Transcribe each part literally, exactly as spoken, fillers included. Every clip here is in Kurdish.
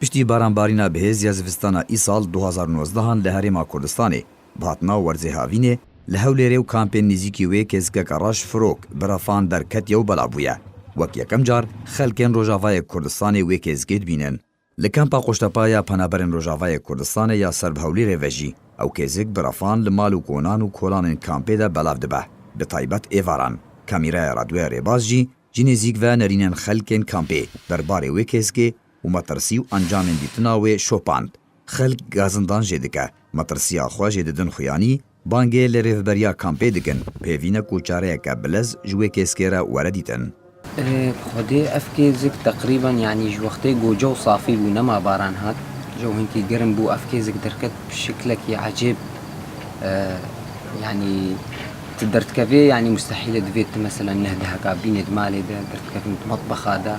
Piştî baranbarîna bihêz ya zivistana îsal du hazar û nozdehan li Herêma Kurdistanê, bi hatina werzê havînê, li Hewlêrê û kampên nêzîkî wê kêzikeke reş firok bi refan derketiye û belav bûye. Wek yekem car xelkên Rojavayê Kurdistanê wê kêzikê dibînin. Li kampa Qoştepa ya Penaberên Rojavayê Kurdistanê ya ser bi Hewlêrê ve jî ew kêzik bi refan li mal û konan û kolanên kampê de belav dibe. Bi taybet êvaran. Kamîraya Radyoya Rêbaz jî ji nêzîk ve nerînên xelkên kampê derbarê wê kêzikê û metirsî û encamên dîtina wê şopand. Xelk gazindan jê dike, metirsiya xwe jê didin xuyanî, bangê li rêveberiya kampê dikin, pêvî ne ku çareyeke bilez ji wê kêzikê re were dîtin. Ê, bi Xwedê ev kêzik teqrîben, yanî ji wextê goce û safî bû, nema baran hat. Jew hinkî germ bû, ev kêzik derket bi şiklekî ecêb. Ê, yanî tu derdikevê, yanî mustehîl e, divê tu mesela neh deheka bînê di malê de, derdikevin di metbexa de,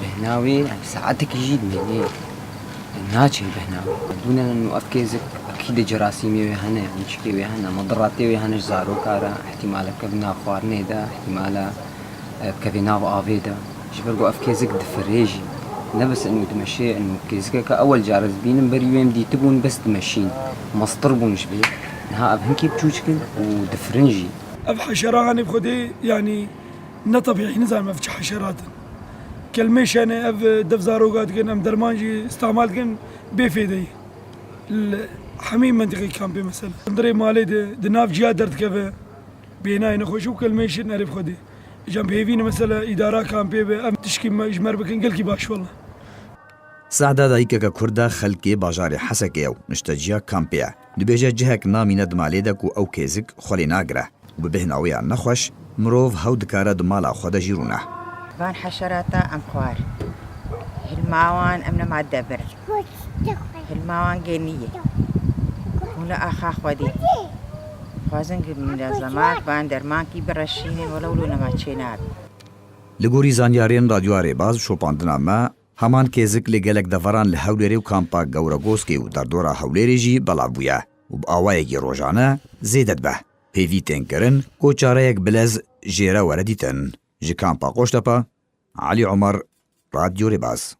bêhna wê, yanî saetekî jî dimênê. Naçê bêhna wê. Dûnen û ev kêzik ekî de cerasîmê wê hene, yanî çikê wê hene, mudiratê wê hene ji zaroka re, îhtîmale kevna xwarinê de, îhtîmale e, bikevê nav avê de. Ji ber ku ev kêzik difirê jî. Ne bes eno dimeşê, eno kêzikeke ewel car ez dibînim, berî wê em dîtibûn, bes dimeşîn. Mestir bûn ji vê. Niha ev hinkî biçûçik in û difirin jî. Ev heşeran ê bi Xwedê, yanî ne tebîî, nizanim ev çi heşerat in. Kelmêş hene, ev dev zaroka dikin, em derman jî îstimal dikin, bê fêdeyî. Li hemî mentiqê kampê mesela. Hundirê malê de, di nav ciya derdikeve. Bêhnayê nexweş û kelmêşin erê bi Xwedê. Îca em bi hêvî ne mesela îdara kampê be, em tişkî me, ji me re bikin, gelkî baş wela. Sehda dayikeke Kurd e, xelkê bajarê Hesekê ye û nişteciya kampê ye. Dibêje cihek namîne di malê de ku ew kêzik xwe lê nagire û bi bêhna wê ya nexweş mirov hew dikare di mala xwe de jî rûne. Van heşerata em xwar. Hilma wan em nema debir. Hilma wan genî ye. Hûn li axa Xwedê. Xwazin ki mîna zemat van dermankî bireşînin, wele wilo nema çê nabe. Li gorî zanyarên Radyoya Rêbaz, şopandina me heman kêzik li gelek deveran li Hewlêrê û kampa Gewregoskê û derdora Hewlêrê jî belav bûye û bi awayekî rojane zêde dibe. Pêvî tên kirin ku çareyek bilez jê re were dîtin. Ji kampa Qoştepa, Elî Omer, Radyo Rêbaz.